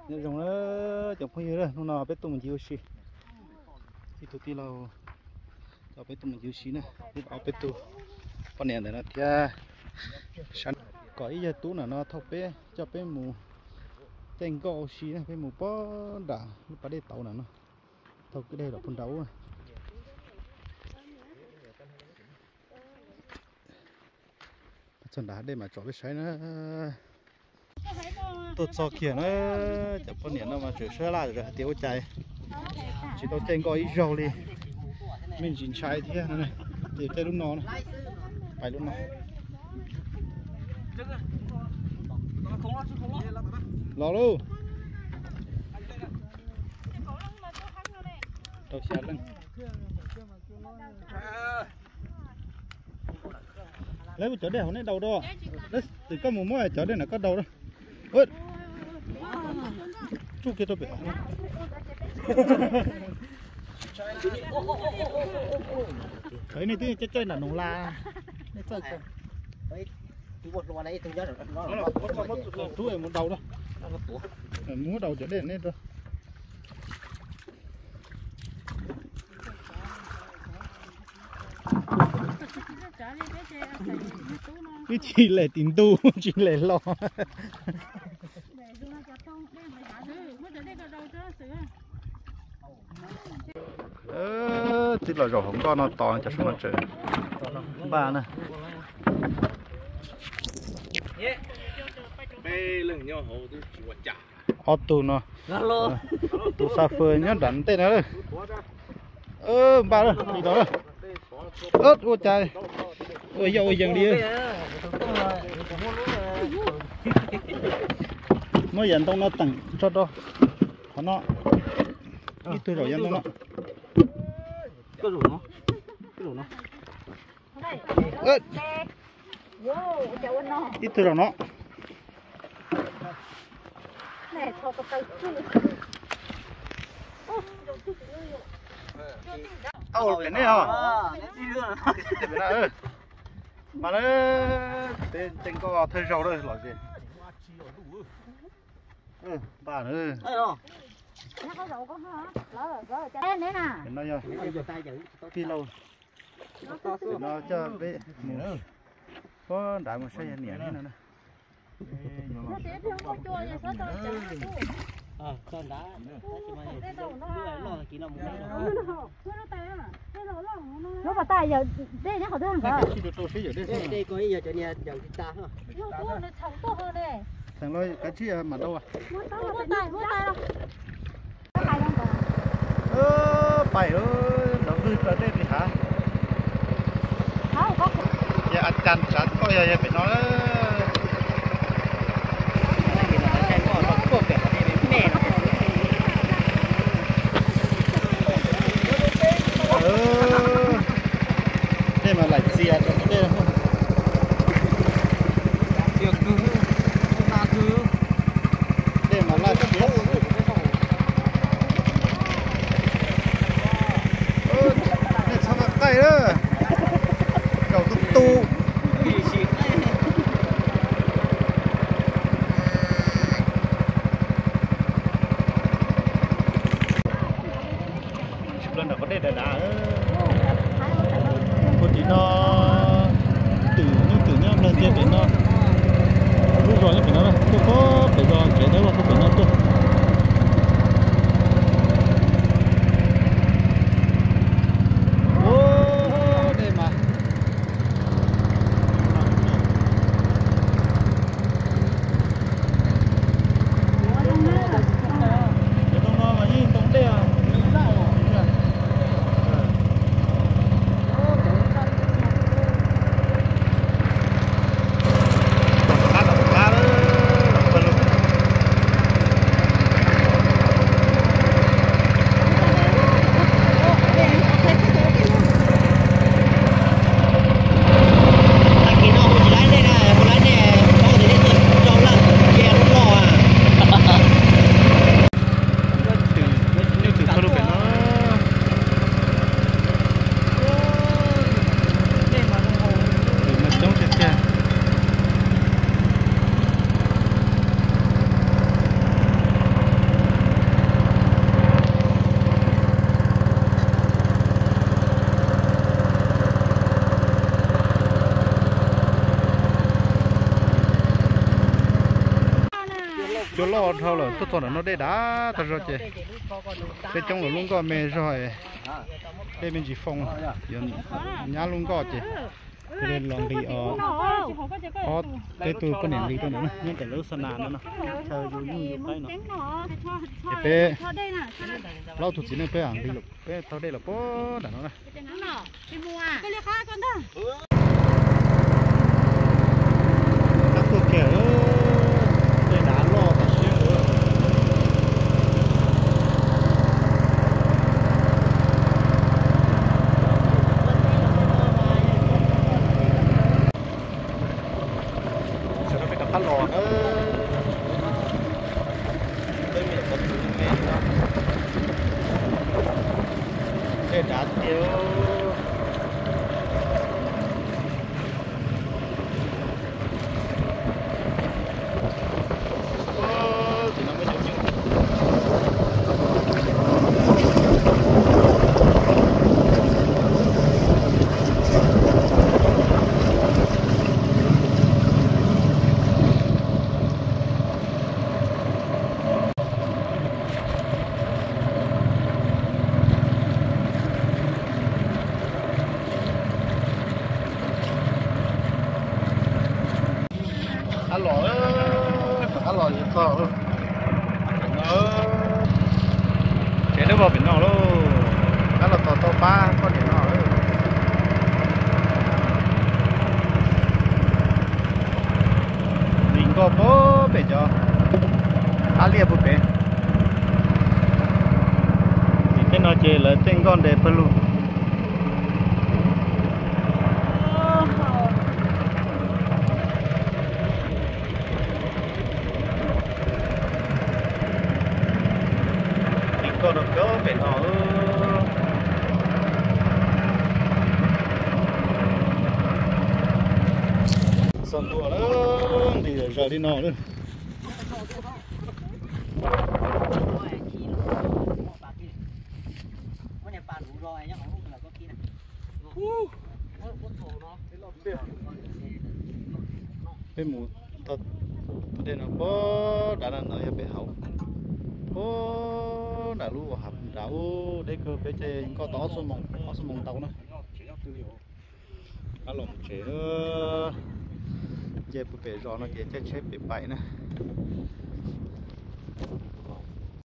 Nyob zoo na cov phooj ywg, hnub no peb tuaj mus ncig ua si. Ib tug tij laug coj peb tuaj mus ncig ua si na, peb tug poj niam ntawm no thiab. Sab kom ib yawg tub ntawm no thauj peb, coj peb mus caij nkoj ua si na, peb mus pog nram lub pas dej tauv ntawm no, thauj kwj dej los puag nram ub. Txog nram hav dej mas tsom peb saib na. Tuaj txog kiag na, cov poj niam no mas tseem sab laj hais tias ua cas tsis tau caij nkoj ib zaug li. Me ntsis ntshai thiab, ces caij lub no, pais lub no. Los lauj. Rau xya leej. Lawv cov dej hauv nej daus da. Lawv, koj mus muab cov dej na koj daus da. Tsuj kiag rau pem. Qhov nej twb caij caij nram Noov Las, nej txawj. Rub mus daus da. Mus muab daus cov dej nej rau. Wb tsis lem tim ntuj tsis lem los. Twb los zaum hauv nkoj no tos cov saum no tseem npaj na. Ob tug no, tus xa fwj nyob nram ntej no. Npaj li no, ua cas ua yog ua yees li. Muab yam ntoo no teem tso rau qhov no. Ib tug zaum yam ntoo no. Ib tug zaum no. Tau pem nej os. Mas peb caij nkoj thawj zaug lawm los ze. Npaj na. Pem no yog tij laug, pem no coj peb mus puag nrad mus saib yog niam no na. Lub pas tas yawm dej nyob qhov twg nkawd? Tseem los kav tsij mam dau. Pais lawv vwj plaws dej li hav. Ces a cas tsav koj yog yog pem no. Dej mas laim txias rau dej. Dej mas laj tiag. Nej txhob qaij na, kaum tus tus. Tsis plaws nram qhov dej dav dav. Puag tim no, twm nyob twm nyob nplawg tiag pem no. Lub zos nyob pem no, tuaj puag pem zos tsev dawb puag pem no tuaj. Dej mas. Cov ntoo no mas yeej ntoo dej. Tom qab tom qab los pawg lug. Cua loj dhau lawm, tuaj txog ntawm no dej dav tag zog ces peb coob los lub nkoj me zog, dej me ntsis foo, yuav nyab lub nkoj ces los nqis os. Ob peb tug poj niam nqis rau ntawm no, nyob ntawm lub xa nas no no, chaw yus nyuj yus qaib no. Ces peb plaub tug txiv neej peb nqis, peb taug dej los puag nram no na. Tuaj kiag, dej dav loj tas siab. Sawv daws peb rov qab los na. Peb me nyuam qhuav tus me no, dej dav tiag. Ab los, rov qab los txog. Tsev lub vag pem no lauj, rov qab los txog tau pab poj niam no. Nqis nkoj puag pem cov qab liaj puag pem. Tim tej no ces lawv tej nkoj nres pawg lug. Nqis nkoj rau puag pem no. Txog ntua lawm, nqis zom zaws li no lawm. Peb mus tau dej no puag nrad na, no yog pem hauv, puag nram lub hav nrad ub, deb kawg, peb ces nkoj tau ob xuab moos, ob xuab moos ntau na. Rov qab los mus tsev, nce puag pem zos no ces caij tsheb pem paim na.